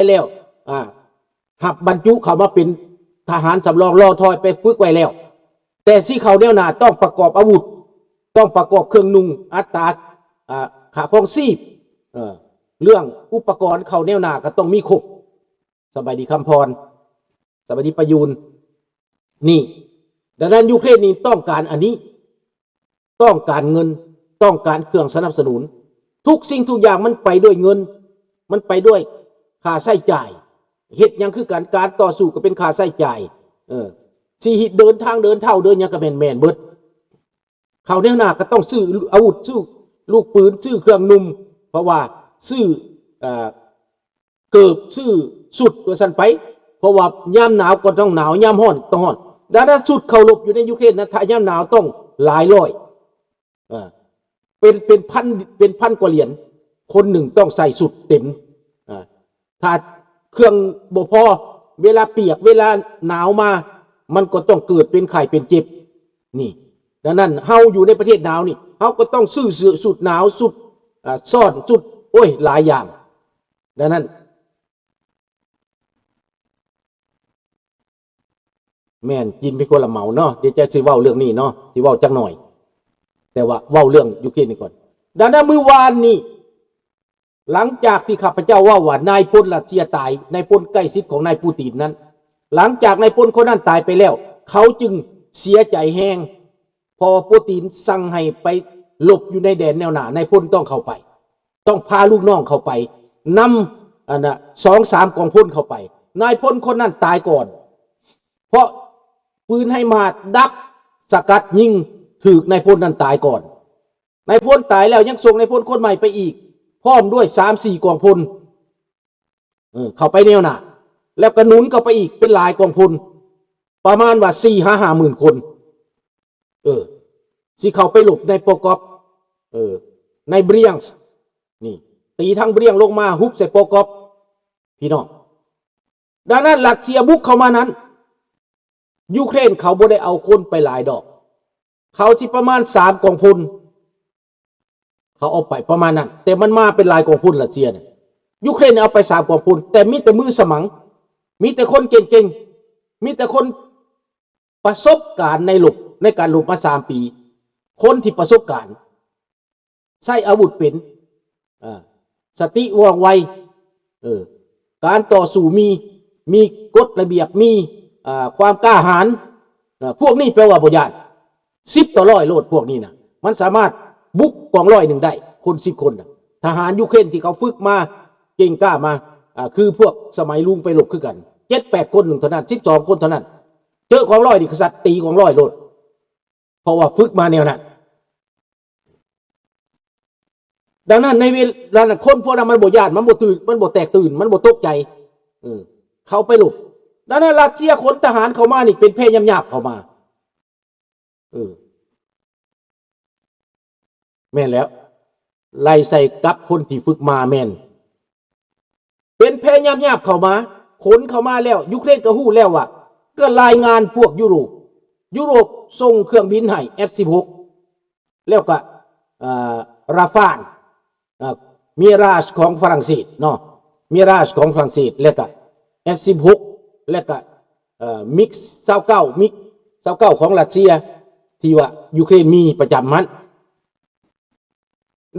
ແລ້ວ ອາ ຮັບບັນຈຸເຂົ້າມາເປັນທະຫານສຳລອງ ລໍຖ້ອຍໄປຝຶກໄວ້ແລ້ວ. ແຕ່ຊິເຂົ້າແນວໜ້າຕ້ອງປະກອບອາວຸດ, ຕ້ອງປະກອບເຄື່ອງນຸ່ງ, ອັດຕາ ອາ ຄ່າຄອງຊີບ, ເອີ ເລື່ອງອຸປະກອນເຂົ້າແນວໜ້າກໍຕ້ອງມີຄົບ. ສະບາຍດີຄຳພອນ, ສະບາຍດີປະຢູນ. ນີ້ ດັ່ງນັ້ນ ຢູເຄຣນນີ້ຕ້ອງການອັນນີ້, ຕ້ອງການເງິນ, ຕ້ອງການເຄື່ອງສະໜັບສະໜູນ. ທຸກສິ່ງທຸກຢ່າງມັນໄປດ້ວຍເງິນ, ມັນໄປດ້ວຍຄ່າໃຊ້ຈ່າຍ. ເຮັດຫຍັງຄືກັນ, ການຕໍ່ສູ້ກໍເປັນຄ່າໃຊ້ຈ່າຍ. ເອີ ຊິເດີນທາງເດີນເທົ້າເດີນຫຍັງກໍແມ່ນ, ແມ່ນເບິດ. ເຂົ້າແນວໜ້າກໍຕ້ອງຊື້ອາວຸດ, ຊື້ລູກປືນ, ຊື້ເຄື່ອງນຸ່ງ, ເພາະວ່າຊື້ ເອີ ເກີບ, ຊື້ຊຸດວ່າຊັ້ນໄປ, ເພາະວ່າຍາມໜາວກໍຕ້ອງໜາວ, ຍາມຮ້ອນຕ້ອງຮ້ອນ. ດັ່ງນັ້ນ ຊຸດເຂົ້າລົບຢູ່ໃນຢູເຄຣນນະ ຖ້າຍາມໜາວຕ້ອງຫຼາຍຮ້ອຍ, ເອີ ເປັນ ເປັນພັນ ເປັນພັນກວ່າຫຼຽນ, ຄົນໜຶ່ງຕ້ອງໃສ່ຊຸດເຕັມ. ເອີ ຖ້າເຄື່ອງບໍ່ພໍ, ເວລາປຽກ, ເວລາໜາວມາ, ມັນກໍຕ້ອງເກີດເປັນໄຂ້ເປັນເຈັບ. ນີ້ ດັ່ງນັ້ນ ເຮົາຢູ່ໃນປະເທດໜາວນີ້ ເຮົາກໍຕ້ອງຊື້ເສື້ອຊຸດໜາວ, ຊຸດ ອາ ຊ້ອນ, ຊຸດ ໂອ້ຍ ຫຼາຍຢ່າງ. ດັ່ງນັ້ນ ແມ່ນ ກິນໄປຄົນລະເໝົາເນາະ. ດຽວຈະຊິເວົ້າເລື່ອງນີ້ເນາະ, ຊິເວົ້າຈັກໜ້ອຍ, ແຕ່ວ່າເວົ້າເລື່ອງຢູເຄຣນນີ້ກ່ອນ. ດັ່ງນັ້ນ ມື້ວານນີ້ ຫຼັງຈາກທີ່ຂ້າພະເຈົ້າເວົ້າວ່ານາຍພົນຣັດເຊຍຕາຍ, ນາຍພົນໃກ້ຊິດຂອງນາຍປູຕີນນັ້ນ, ຫຼັງຈາກນາຍພົນຄົນນັ້ນຕາຍໄປແລ້ວ ເຂົາຈຶ່ງເສຍໃຈແຮງ, ເພາະວ່າປູຕີນສັ່ງໃຫ້ໄປລົບຢູ່ໃນແດນແນວໜ້າ, ນາຍພົນຕ້ອງເຂົ້າໄປ, ຕ້ອງພາລູກນ້ອງເຂົ້າໄປນຳ ອັນນະ ສອງສາມກອງພົນເຂົ້າໄປ. ນາຍພົນຄົນນັ້ນຕາຍກ່ອນ ເພາະປືນໄຮມາດດັກສະກັດຍິງຖືກນາຍພົນນັ້ນຕາຍກ່ອນ. ນາຍພົນຕາຍແລ້ວ ຍັງສົ່ງນາຍພົນຄົນໃໝ່ໄປອີກ ພ້ອມດ້ວຍສາມສີ່ກອງພົນ ເອີ ເຂົ້າໄປແນວໜ້າ, ແລ້ວກໍໜູນເຂົ້າໄປອີກເປັນຫຼາຍກອງພົນ ປະມານວ່າສີ່ຫາຫ້າໝື່ນຄົນ ເອີ ຊິເຂົ້າໄປລົບໃນໂປກອບ ເອີ ໃນບຣຽງ ນີ້ ຕີທາງບຣຽງລົງມາ ຮຸບໃສ່ໂປກອບ ພີ່ນ້ອງ. ດັ່ງນັ້ນ ຣັດເຊຍບຸກເຂົ້າມານັ້ນ ຢູເຄຣນເຂົາບໍ່ໄດ້ເອົາຄົນໄປຫຼາຍດອກ, ເຂົາຊິປະມານສາມກອງພົນ ເຂົາເອົາໄປປະມານນັ້ນ, ແຕ່ມັນມາເປັນຫຼາຍກອງພົນ ຣັດເຊຍນະ. ຢູເຄຣນເອົາໄປສາມກອງພົນ ແຕ່ມີແຕ່ມືສະໝັງ, ມີແຕ່ຄົນເກັ່ງໆ, ມີແຕ່ຄົນປະສົບການໃນລົບ, ໃນການລົບມາສາມປີ, ຄົນທີ່ປະສົບການ ໃຊ້ອາວຸດເປັນ, ເອີ ສະຕິວ່ອງໄວ, ເອີ ການຕໍ່ສູ້ມີ, ມີກົດລະບຽບ, ມີ ເອີ ຄວາມກ້າຫານ, ເອີ ພວກນີ້ແປວ່າບໍ່ຢ້ານ, ສິບຕໍ່ຮ້ອຍໂລດ. ພວກນີ້ນະ ມັນສາມາດບຸກກອງຮ້ອຍໜຶ່ງໄດ້, ຄົນສິບຄົນນະ. ທະຫານຢູເຄຣນທີ່ເຂົາຝຶກມາເກັ່ງກ້າມາ, ເອີ ຄືພວກສະໄໝລຸງໄປລົບຄືກັນ, ເຈັດແປດຄົນໜຶ່ງເທົ່ານັ້ນ, ສິບສອງຄົນເທົ່ານັ້ນ, ເຈີກອງຮ້ອຍນີ້ ກະສັດຕີກອງຮ້ອຍໂລດ. ເພາະວ່າຝຶກມາແນວນັ້ນ. ດັ່ງນັ້ນ ໃນເວລານັ້ນ ຄົນພວກນັ້ນມັນບໍ່ຢ້ານ, ມັນບໍ່ຕື່ນ, ມັນບໍ່ແຕກຕື່ນ, ມັນບໍ່ຕົກໃຈ, ເອີ ເຂົ້າໄປລົບ. ດັ່ງນັ້ນ ຣັດເຊຍຂົນທະຫານເຂົ້າມານີ້ເປັນແພຍາບໆເຂົ້າມາ, ເອີ ແມ່ນແລ້ວ, ໄລ່ໃສ່ກັບຄົນທີ່ຝຶກມາ ແມ່ນ ເປັນແພຍາບໆເຂົ້າມາ, ຂົນເຂົ້າມາແລ້ວ, ຢູເຄຣນກໍຮູ້ແລ້ວວ່າ, ກໍລາຍງານພວກຢູໂຣບ, ຢູໂຣບສົ່ງເຄື່ອງບິນໃຫ້ ເອັຟສິບຫົກ ແລ້ວກໍ ເອີ ຣາຟານ, ເອີ ມີຣາຊຂອງຝຣັ່ງເສດເນາະ, ມີຣາຊຂອງຝຣັ່ງເສດ, ແລ້ວກໍ ເອັຟສິບຫົກ ແລ້ວກໍ ເອີ ມິກຊາວເກົ້າ, ມິກຊາວເກົ້າຂອງຣັດເຊຍ ທີ່ວ່າຢູເຄຣນມີປະຈຳຫັ້ນ.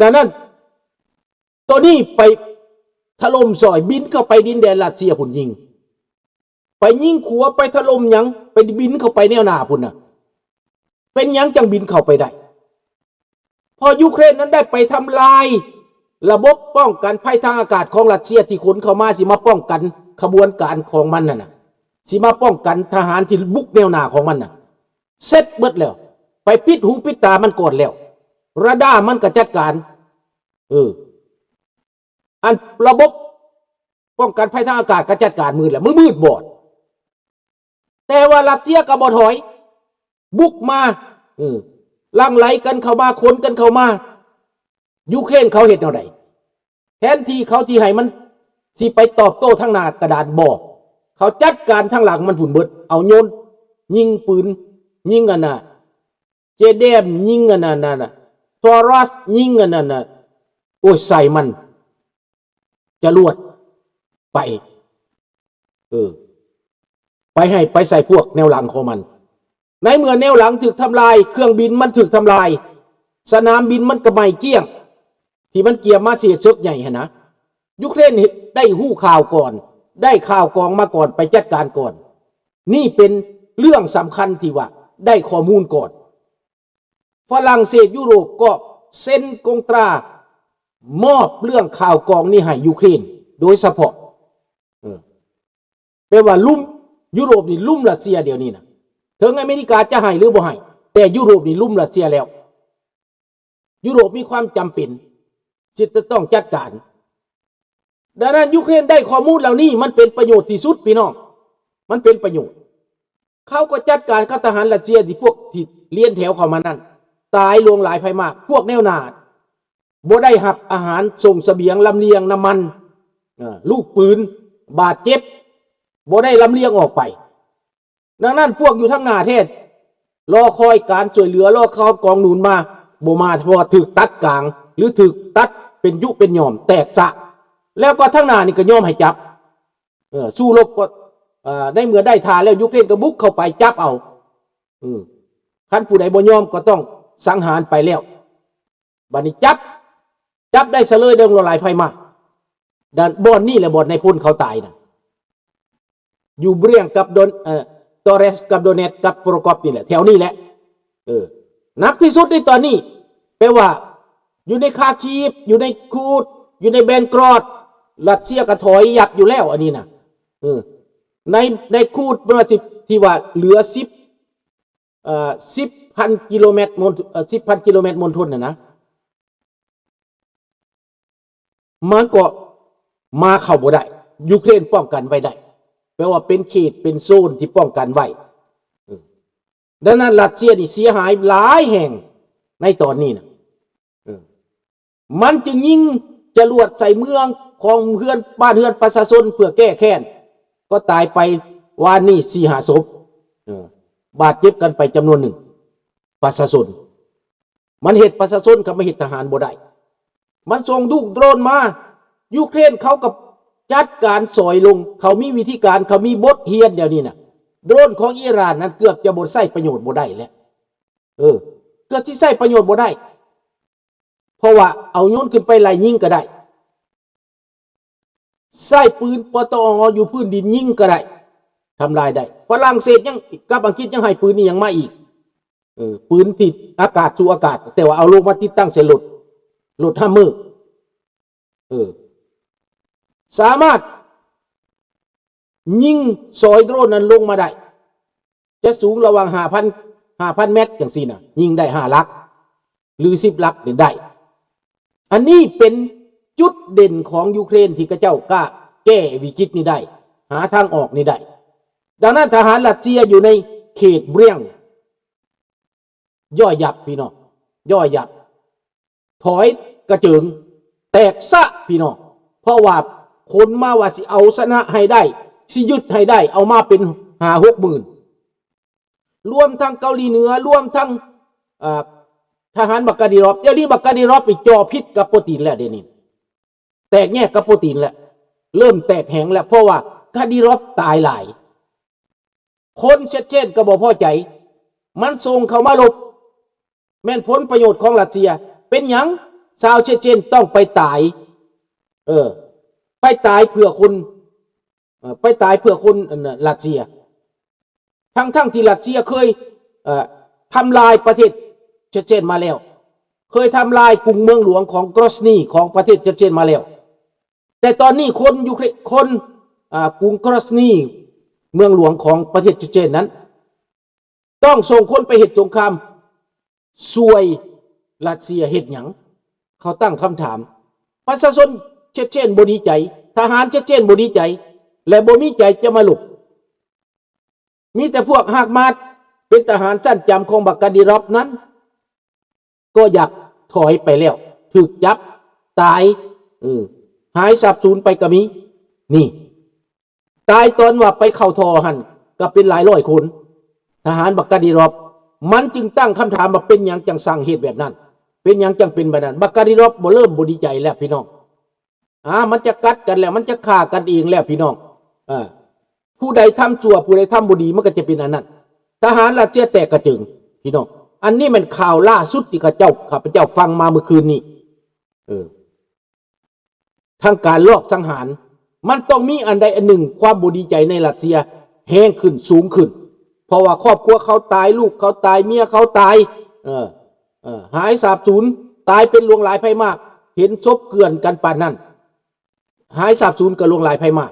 ດັ່ງນັ້ນ ໂຕນີ້ໄປຖະຫຼົ່ມຊ່ອຍ, ບິນເຂົ້າໄປດິນແດນຣັດເຊຍພຸ້ນຍິງ, ໄປຍິງຂົວ, ໄປຖະຫຼົ່ມຫຍັງ, ໄປບິນເຂົ້າໄປແນວໜ້າພຸ້ນນະ. ເປັນຫຍັງຈັ່ງບິນເຂົ້າໄປໄດ້? ເພາະຢູເຄຣນນັ້ນໄດ້ໄປທຳລາຍລະບົບປ້ອງກັນໄພທາງອາກາດຂອງຣັດເຊຍ ທີ່ຂົນເຂົ້າມາ ຊິມາປ້ອງກັນຂະບວນການຂອງມັນນັ້ນນະ, ຊິມາປ້ອງກັນທະຫານທີ່ບຸກແນວໜ້າຂອງມັນນະ. ເສັດເບິດແລ້ວ, ໄປປິດຫູປິດຕາມັນກ່ອນແລ້ວ, ຣາດາມັນກໍຈັດການ, ເອີ ອັນລະບົບປ້ອງກັນໄພທາງອາກາດກໍຈັດການມືດແລ້ວ, ມືດບອດ. ແຕ່ວ່າຣັດເຊຍກໍບໍ່ຖອຍ, ບຸກມາ, ເອີ ຫຼັ່ງໄຫຼກັນເຂົ້າມາ, ຂົນກັນເຂົ້າມາ. ຢູເຄຣນເຂົາເຮັດແນວໃດ? ແທນທີ່ເຂົາຊິໃຫ້ມັນ ຊິໄປຕອບໂຕ້ທາງໜ້າກະດານ, ບໍ່, ເຂົາຈັດການທາງຫຼັງມັນພຸ້ນເບິດ, ເອົາໂຍນຍິງປືນ, ຍິງອັນນ່າ ເຈແດມ, ຍິງອັນນັ້ນນະ, ໂທຣັສ, ຍິງອັນນັ້ນນະ, ໂອ້ຍ ໃສ່ມັນ ຈະລວດໄປ. ເອີ ໄປໃຫ້ໄປໃສ່ພວກແນວຫຼັງຂອງມັນ. ໃນເມື່ອແນວຫຼັງຖືກທຳລາຍ, ເຄື່ອງບິນມັນຖືກທຳລາຍ, ສະໜາມບິນມັນກໍໄໝ້ກ້ຽງ ທີ່ມັນກຽມມາເສດເສິກໃຫຍ່ຫັ້ນນະ. ຢູເຄຣນໄດ້ຮູ້ຂ່າວກ່ອນ, ໄດ້ຂ່າວກອງມາກ່ອນ, ໄປຈັດການກ່ອນ. ນີ້ເປັນເລື່ອງສຳຄັນທີ່ວ່າໄດ້ຂໍ້ມູນກ່ອນ. ຝຣັ່ງເສດ, ຢູໂຣບກໍເຊັນກົງຕາມອບເລື່ອງຂ່າວກອງນີ້ໃຫ້ຢູເຄຣນໂດຍສະເພາະ. ເອີ ແປວ່າລຸມ, ຢູໂຣບນີ້ລຸມຣັດເຊຍດຽວນີ້ນະ. ເຖິງອາເມລິກາຈະໃຫ້ຫຼືບໍ່ໃຫ້, ແຕ່ຢູໂຣບນີ້ລຸມຣັດເຊຍແລ້ວ. ຢູໂຣບມີຄວາມຈຳເປັນທີ່ຈະຕ້ອງຈັດການ. ດັ່ງນັ້ນ ຢູເຄຣນໄດ້ຂໍ້ມູນເຫຼົ່ານີ້ ມັນເປັນປະໂຫຍດທີ່ສຸດ, ພີ່ນ້ອງ, ມັນເປັນປະໂຫຍດ. ເຂົາກໍຈັດການກັບທະຫານຣັດເຊຍ ທີ່ພວກທີ່ລຽນແຖວເຂົ້າມານັ້ນ ຕາຍຫຼວງຫຼາຍໄພມາກ. ພວກແນວໜ້າບໍ່ໄດ້ຮັບອາຫານ, ສົ່ງສະບຽງ, ລຳລຽງ, ນ້ຳມັນ, ເອີ ລູກປືນ, ບາດເຈັບ, ບໍ່ໄດ້ລຳລຽງອອກໄປ. ດັ່ງນັ້ນ ພວກຢູ່ທາງໜ້າແທ້ ລໍຄອຍການຊ່ວຍເຫຼືອ, ລໍຄອຍກອງໜູນມາ, ບໍ່ມາ, ເພາະວ່າຖືກຕັດກາງ ຫຼື ຖືກຕັດເປັນຍຸເປັນຫຍ່ອມ, ແຕກຊະ. ແລ້ວກໍທາງໜ້ານີ້ກໍຍອມໃຫ້ຈັບ. ເອີ ສູ້ລົບກໍ, ເອີ ໃນເມື່ອໄດ້ທ່າແລ້ວ ຢູເຄຣນກໍບຸກເຂົ້າໄປຈັບເອົາ. ເອີ ຄັນຜູ້ໃດບໍ່ຍອມກໍຕ້ອງສັງຫານໄປແລ້ວ. ບາດນີ້ຈັບ, ຈັບໄດ້ສະເລີຍເດີ ຫຼວງຫຼາຍໄພມາກ. ດ້ານບ່ອນນີ້ແຫຼະ ບ່ອນນາຍພົນເຂົາຕາຍນະ. ຢູ່ເບຣຽງກັບໂດນ, ເອີ ໂຕເຣສກັບໂດເນດກັບໂປໂຣກອບນີ້ແຫຼະ, ແຖວນີ້ແຫຼະ. ເອີ ໜັກທີ່ສຸດໃນຕອນນີ້ ແປວ່າຢູ່ໃນຄາຄີບ, ຢູ່ໃນຄູດ, ຢູ່ໃນແບນກຣອດ, ຣັດເຊຍກໍຖອຍຍັບຢູ່ແລ້ວ ອັນນີ້ນະ. ເອີ ໃນ, ໃນຄູດ ເພິ່ນວ່າຊິ, ທີ່ວ່າເຫຼືອສິບ, ເອີ ສິບພັນກິໂລແມັດມົນ, ເອີ ສິບພັນກິໂລແມັດມົນທົນນະນະ. ມັນກໍມາເຂົ້າບໍ່ໄດ້. ຢູເຄຣນປ້ອງກັນໄວ້ໄດ້, ແປວ່າເປັນເຂດເປັນໂຊນທີ່ປ້ອງກັນໄວ້. ເອີ ດັ່ງນັ້ນ ຣັດເຊຍນີ້ເສຍຫາຍຫຼາຍແຫ່ງໃນຕອນນີ້ນະ. ເອີ ມັນຈຶ່ງຍິງຈະຫຼວດໃສ່ເມືອງຂອງເຮືອນ, ບ້ານເຮືອນປະຊາຊົນເພື່ອແກ້ແຄ້ນ, ກໍຕາຍໄປວານນີ້ສີ່ຫ້າສົບ, ເອີ ບາດເຈັບກັນໄປຈຳນວນໜຶ່ງ. ປະຊາຊົນ ມັນເຮັດປະຊາຊົນກັບມາເຮັດທະຫານບໍ່ໄດ້. ມັນສົ່ງລູກໂດຣນມາ, ຢູເຄຣນເຂົາກໍຈັດການສອຍລົງ, ເຂົາມີວິທີການ, ເຂົາມີບົດຮຽນ. ດຽວນີ້ນະ ໂດຣນຂອງອີຣານນັ້ນເກືອບຈະບໍ່ໃຊ້ປະໂຫຍດບໍ່ໄດ້ແລ້ວ. ເອີ ເກືອບຊິໃຊ້ປະໂຫຍດບໍ່ໄດ້, ເພາະວ່າເອົາໂຍນຂຶ້ນໄປໄລ່ຍິງກໍໄດ້. ໃຊ້ປືນ ປຕອ ຢູ່ພື້ນດິນຍິງກໍໄດ້, ທຳລາຍໄດ້. ຝຣັ່ງເສດຍັງ ກັບອັງກິດຍັງໃຫ້ປືນອີ່ຫຍັງມາອີກ, ເອີ ປືນທີ່ອາກາດສູ່ອາກາດ, ແຕ່ວ່າເອົາລົງມາຕິດຕັ້ງໃສ່ລົດ, ລົດຮາມເມີ, ເອີ ສາມາດຍິງສອຍໂດຣນນັ້ນລົງມາໄດ້. ຈະສູງລະຫວ່າງຫ້າພັນ, ຫ້າພັນແມັດຈັ່ງຊີ້ນະ, ຍິງໄດ້ຫ້າຫຼັກ ຫຼື ສິບຫຼັກນີ້ໄດ້. ອັນນີ້ເປັນຈຸດເດັ່ນຂອງຢູເຄຣນທີ່ເຂົາເຈົ້າກ້າແກ້ວິກິດນີ້ໄດ້, ຫາທາງອອກນີ້ໄດ້. ດັ່ງນັ້ນ ທະຫານຣັດເຊຍຢູ່ໃນເຂດເບຣຽງ ຍ່ອຍຍັບ ພີ່ນ້ອງ, ຍ່ອຍຍັບ. ຖອຍກະເຈິງ, ແຕກຊະ ພີ່ນ້ອງ. ເພາະວ່າຄົນມາວ່າຊິເອົາຊະນະໃຫ້ໄດ້, ຊິຍຶດໃຫ້ໄດ້, ເອົາມາເປັນຫ້າຫົກໝື່ນ. ລວມທັງເກົາຫຼີເໜືອ, ລວມທັງ, ເອີ, ທະຫານບັກກາດີຣອບ. ດຽວນີ້ບັກກາດີຣອບນີ້ຈໍຜິດກັບປູຕິນແລ້ວ, ດຽວນີ້ແຕກແຍກກັບປູຕິນແລ້ວ, ເລີ່ມແຕກແຫງແລ້ວ, ເພາະວ່າກາດີຣອບຕາຍຫຼາຍ. ຄົນເຊັດເຊນກໍບໍ່ພໍໃຈ, ມັນສົ່ງເຂົ້າມາລົບ, ແມ່ນຜົນປະໂຫຍດຂອງຣັດເຊຍ. ເປັນຫຍັງຊາວເຊັດເຊນຕ້ອງໄປຕາຍ, ເອີ, ໄປຕາຍເພື່ອຄົນ, ເອີ, ໄປຕາຍເພື່ອຄົນ, ອັນ, ຣັດເຊຍ? ທັງໆທີ່ຣັດເຊຍເຄີຍ, ເອີ, ທຳລາຍປະເທດເຊັດເຊນມາແລ້ວ, ເຄີຍທຳລາຍກຸງເມືອງຫຼວງຂອງກຣອສນີຂອງປະເທດເຊັດເຊນມາແລ້ວ. ແຕ່ຕອນນີ້ຄົນຢູເຄຣນ, ຄົນ, ອາ, ກຸງກຣອສນີ, ເມືອງຫຼວງຂອງປະເທດເຊັດເຊນນັ້ນ ຕ້ອງສົ່ງຄົນໄປເຮັດສົງຄາມຊ່ວຍຣັດເຊຍເຮັດຫຍັງ? ເຂົາຕັ້ງຄຳຖາມ. ປະຊາຊົນເຊັດເຊນບໍ່ດີໃຈ, ທະຫານເຊັດເຊນບໍ່ດີໃຈ ແລະ ບໍ່ມີໃຈຈະມາລົບ. ມີແຕ່ພວກຮາກມາດ ເປັນທະຫານຊັ້ນຈຳຂອງບັກກາດີຣອບນັ້ນ ກໍຢາກຖອຍໄປແລ້ວ, ຖືກຈັບ, ຕາຍ, ເອີ, ຫາຍສາບສູນໄປກໍມີ. ນີ້, ຕາຍຕອນວ່າໄປເຂົ້າທໍ່ຫັ້ນ ກໍເປັນຫຼາຍຮ້ອຍຄົນ. ທະຫານບັກກາດີຣອບ ມັນຈຶ່ງຕັ້ງຄຳຖາມວ່າ ເປັນຫຍັງຈັ່ງສັ່ງເຮັດແບບນັ້ນ? ເປັນຫຍັງຈັ່ງເປັນແບບນັ້ນ? ບັກກາດີຣອບບໍ່ ເລີ່ມບໍ່ດີໃຈແລ້ວ ພີ່ນ້ອງ. ອາ, ມັນຈະກັດກັນແລ້ວ, ມັນຈະຂ້າກັນເອງແລ້ວ ພີ່ນ້ອງ. ເອີ, ຜູ້ໃດທຳຊົ່ວ ຜູ້ໃດທຳບໍ່ດີ ມັນກໍຈະເປັນອັນນັ້ນ. ທະຫານຣັດເຊຍແຕກກະເຈິງ ພີ່ນ້ອງ. ອັນນີ້ແມ່ນຂ່າວລ່າສຸດທີ່ຂ້າເຈົ້າ ຂ້າພະເຈົ້າຟັງມາມື້ຄືນນີ້. ເອີ ທາງການລອບສັງຫານ ມັນຕ້ອງມີອັນໃດອັນໜຶ່ງ ຄວາມບໍ່ດີໃຈໃນຣັດເຊຍແຮງຂຶ້ນ ສູງຂຶ້ນ ເພາະວ່າຄອບຄົວເຂົາຕາຍ ລູກເຂົາຕາຍ ເມຍເຂົາຕາຍ ເອີ ເອີ ຫາຍສາບສູນ ຕາຍເປັນຫຼວງຫຼາຍໄພມາກ ເຫັນສົບເກືອນກັນປານນັ້ນ ຫາຍສາບສູນກໍຫຼວງຫຼາຍໄພມາກ.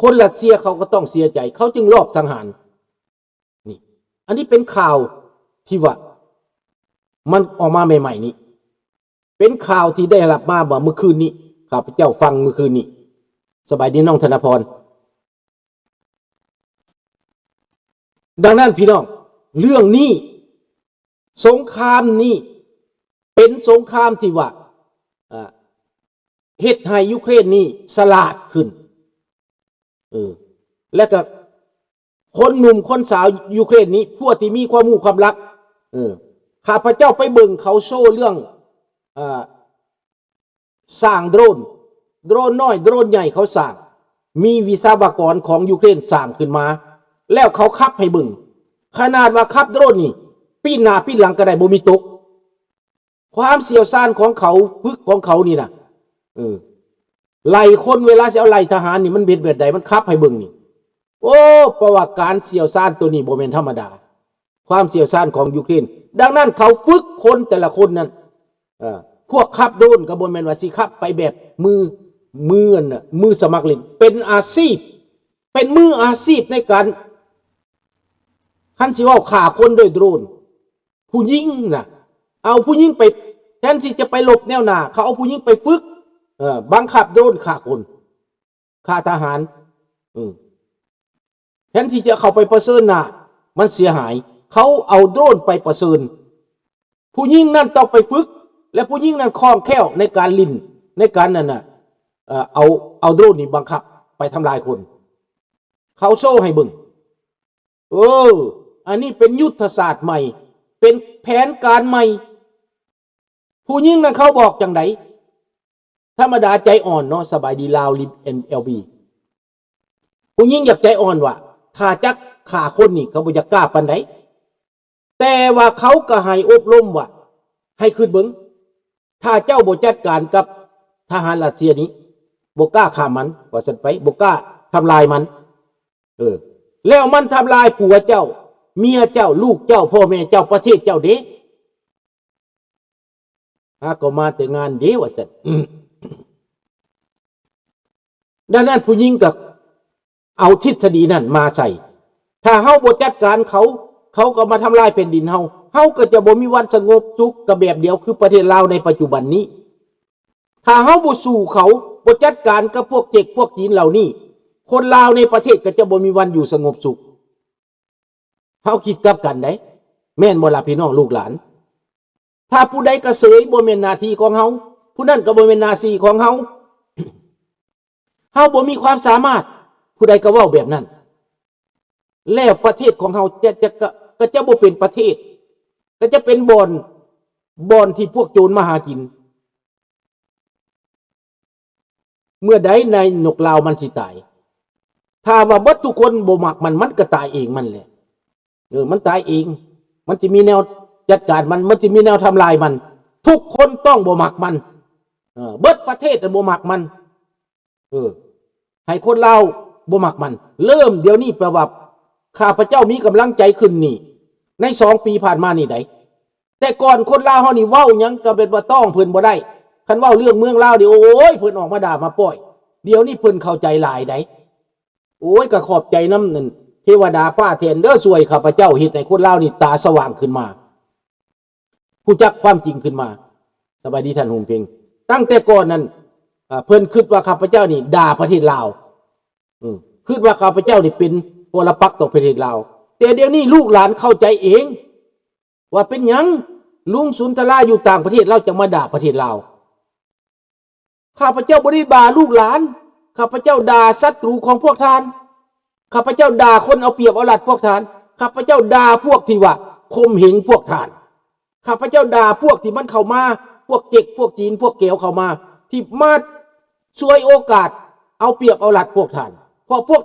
ຄົນຣັດເຊຍເຂົາກໍຕ້ອງເສຍໃຈ ເຂົາຈຶ່ງລອບສັງຫານ. ນີ້ ອັນນີ້ເປັນຂ່າວທີ່ວ່າ ມັນອອກມາໃໝ່ໆນີ້ ເປັນຂ່າວທີ່ໄດ້ຮັບມາເມື່ອຄືນນີ້ ຂ້າພະເຈົ້າຟັງມື້ຄືນນີ້. ສະບາຍດີນ້ອງທະນະພອນ. ດັ່ງນັ້ນພີ່ນ້ອງ ເລື່ອງນີ້ ສົງຄາມນີ້ ເປັນສົງຄາມທີ່ວ່າ ເອີ ເຮັດໃຫ້ຢູເຄຣນນີ້ສະຫຼາດຂຶ້ນ ເອີ ແລະກະຄົນໜຸ່ມຄົນສາວຢູເຄຣນນີ້ ພວກທີ່ມີຄວາມຮູ້ຄວາມລັກ ເອີ ຂ້າພະເຈົ້າໄປເບິ່ງເຂົາໂຊເລື່ອງ ເອີ ສ້າງໂດຣນ ໂດຣນນ້ອຍ ໂດຣນໃຫຍ່ເຂົາສ້າງ ມີວິສະວະກອນຂອງຢູເຄຣນສ້າງຂຶ້ນມາ ແລ້ວເຂົາຂັບໃຫ້ເບິ່ງ ຂະໜາດວ່າຂັບໂດຣນນີ້ ປີ້ນໜ້າປີ້ນຫຼັງກໍໄດ້ ບໍ່ມີຕົກ. ຄວາມຊ່ຽວຊານຂອງເຂົາ ຝຶກຂອງເຂົານີ້ນະ ເອີ ໄລ່ຄົນ ເວລາຊິເອົາໄລ່ທະຫານນີ້ ມັນເປັນແບບໃດ ມັນຂັບໃຫ້ເບິ່ງນີ້. ໂອ້ ເພາະວ່າການຊ່ຽວຊານໂຕນີ້ບໍ່ແມ່ນທຳມະດາ ຄວາມຊ່ຽວຊານຂອງຢູເຄຣນ. ດັ່ງນັ້ນເຂົາຝຶກຄົນແຕ່ລະຄົນນັ້ນ ເອີ ພວກຂັບໂດຣນກໍບໍ່ແມ່ນວ່າຊິຂັບໄປແບບມື ມືອັນ ມືສະໝັກຫຼິ້ນ ເປັນອາຊີບ ເປັນມືອາຊີບໃນການ ຄັນຊິເວົ້າຂ້າຄົນໂດຍໂດຣນ ຜູ້ຍິງນະ ເອົາຜູ້ຍິງໄປ ແທນທີ່ຈະໄປລົບແນວໜ້າ ເຂົາເອົາຜູ້ຍິງໄປຝຶກ ເອີ ບັງຄັບໂດຣນຂ້າຄົນ ຂ້າທະຫານ ເອີ ແທນທີ່ຈະເຂົ້າໄປປະເຊີນໜ້າ ມັນເສຍຫາຍ ເຂົາເອົາໂດຣນໄປປະເຊີນ. ຜູ້ຍິງນັ້ນຕ້ອງໄປຝຶກ ແລະ ຜູ້ຍິງນັ້ນຄ່ອງແຄ້ວໃນການຫຼິ້ນ ໃນການນັ້ນນະ ເອີ ເອົາ ເອົາໂດຣນນີ້ບັງຄັບໄປທຳລາຍຄົນ. ເຂົາໂຊໃຫ້ເບິ່ງ ເອີ ອັນນີ້ເປັນຍຸດທະສາດໃໝ່ ເປັນແຜນການໃໝ່. ຜູ້ຍິງນັ້ນເຂົາບອກຈັ່ງໃດ? ທຳມະດາໃຈອ່ອນເນາະ ສະບາຍດີລາວລິບ ເອັນ ແອລ ບີ ຜູ້ຍິງຢາກໃຈອ່ອນວ່າ ຖ້າຈັກຂ້າຄົນນີ້ ເຂົາບໍ່ຢາກກ້າປານໃດ ແຕ່ວ່າເຂົາກໍໃຫ້ອົບລົມວ່າ ໃຫ້ຄິດເບິ່ງ ຖ້າເຈົ້າບໍ່ຈັດການກັບທະຫານຣັດເຊຍນີ້ ບໍ່ກ້າຂ້າມັນ ວ່າຊັ້ນໄປ ບໍ່ກ້າທຳລາຍມັນ ເອີ ແລ້ວມັນທຳລາຍຜົວເຈົ້າ ເມຍເຈົ້າ ລູກເຈົ້າ ພໍ່ແມ່ເຈົ້າ ປະເທດເຈົ້າເດ້ ຫາກໍມາແຕ່ງານເດ້ ວ່າຊັ້ນ. ດັ່ງນັ້ນຜູ້ຍິງກໍເອົາທິດສະດີນັ້ນມາໃສ່ ຖ້າເຮົາບໍ່ຈັດການເຂົາ ເຂົາກໍມາທຳລາຍແຜ່ນດິນເຮົາ ເຮົາກໍຈະບໍ່ມີວັນສະຫງົບສຸກ ກໍແບບດຽວຄືປະເທດລາວໃນປັດຈຸບັນນີ້. ຖ້າເຮົາບໍ່ສູ້ເຂົາ ບໍ່ຈັດການກັບພວກເຈັກພວກຈີນເຫຼົ່ານີ້ ຄົນລາວໃນປະເທດກໍຈະບໍ່ມີວັນຢູ່ສະຫງົບສຸກ. ເຮົາຄິດກັບກັນໄດ໋ ແມ່ນບໍ່ລະພີ່ນ້ອງລູກຫຼານ? ຖ້າຜູ້ໃດກະເສີຍ ບໍ່ແມ່ນໜ້າທີ່ຂອງເຮົາ ຜູ້ນັ້ນກໍບໍ່ແມ່ນໜ້າທີ່ຂອງເຮົາ ເຮົາບໍ່ມີຄວາມສາມາດ ຜູ້ໃດກໍເວົ້າແບບນັ້ນ ແລ້ວປະເທດຂອງເຮົາຈະ ຈະ ກະ ກະຈະບໍ່ເປັນປະເທດ ກະຈະເປັນບ່ອນ ບ່ອນທີ່ພວກໂຈນມາຫາກິນ. ເມື່ອໃດນາຍົກລາວມັນຊິຕາຍ? ຖ້າວ່າເບິດທຸກຄົນບໍ່ມັກມັນ ມັນກໍຕາຍເອງມັນແຫຼະ. ເອີ ມັນຕາຍເອງ. ມັນຊິມີແນວຈັດການມັນ, ມັນຊິມີແນວທຳລາຍມັນ. ທຸກຄົນຕ້ອງບໍ່ມັກມັນ. ເອີ ເບິດປະເທດນັ້ນບໍ່ມັກມັນ. ເອີ ໃຫ້ຄົນລາວບໍ່ມັກມັນ. ເລີ່ມດຽວນີ້ແປວ່າຂ້າພະເຈົ້າມີກຳລັງໃຈຂຶ້ນນີ້ ໃນສອງປີຜ່ານມານີ້ໃດ໋. ແຕ່ກ່ອນຄົນລາວເຮົານີ້ເວົ້າຫຍັງກໍແມ່ນວ່າຕ້ອງເພິ່ນບໍ່ໄດ້. ຄັນເວົ້າເລື່ອງເມືອງລາວນີ້ ໂອ້ຍ ເພິ່ນອອກມາດ່າມາປ້ອຍ. ດຽວນີ້ເພິ່ນເຂົ້າໃຈຫຼາຍໃດ໋. ໂອ້ຍ ກໍຂອບໃຈນຳນັ້ນ ເທວະດາຟ້າແຖນເດີ ຊ່ວຍຂ້າພະເຈົ້າເຮັດໃຫ້ຄົນລາວນີ້ຕາສະຫວ່າງຂຶ້ນມາ ຮູ້ຈັກຄວາມຈິງຂຶ້ນມາ. ສະບາຍດີທ່ານໂຮມເພັງ. ຕັ້ງແຕ່ກ່ອນນັ້ນ ອາ ເພິ່ນຄິດວ່າຂ້າພະເຈົ້ານີ້ດ່າປະເທດລາວ ເອີ ຄິດວ່າຂ້າພະເຈົ້ານີ້ເປັນປໍລະປັກຕໍ່ປະເທດລາວ. ແຕ່ດຽວນີ້ລູກຫຼານເຂົ້າໃຈເອງ ວ່າເປັນຫຍັງລຸງສຸນທະລາຢູ່ຕ່າງປະເທດ ລາວຈັ່ງມາດ່າປະເທດລາວ. ຂ້າພະເຈົ້າບໍ່ໄດ້ດ່າລູກຫຼານ, ຂ້າພະເຈົ້າດ່າສັດຕູຂອງພວກທ່ານ, ຂ້າພະເຈົ້າດ່າຄົນເອົາປຽບເອົາລັດພວກທ່ານ, ຂ້າພະເຈົ້າດ່າພວກທີ່ວ່າຂົ່ມເຫງພວກທ່ານ, ຂ້າພະເຈົ້າດ່າພວກທີ່ມັນເຂົ້າມາ, ພວກເຈັກ, ພວກຈີນ, ພວກແກວເຂົ້າມາ, ທີ່ມາສວຍໂອກາດເອົາປຽບເອົາລັດພວກທ່ານ, ເພາະພວກ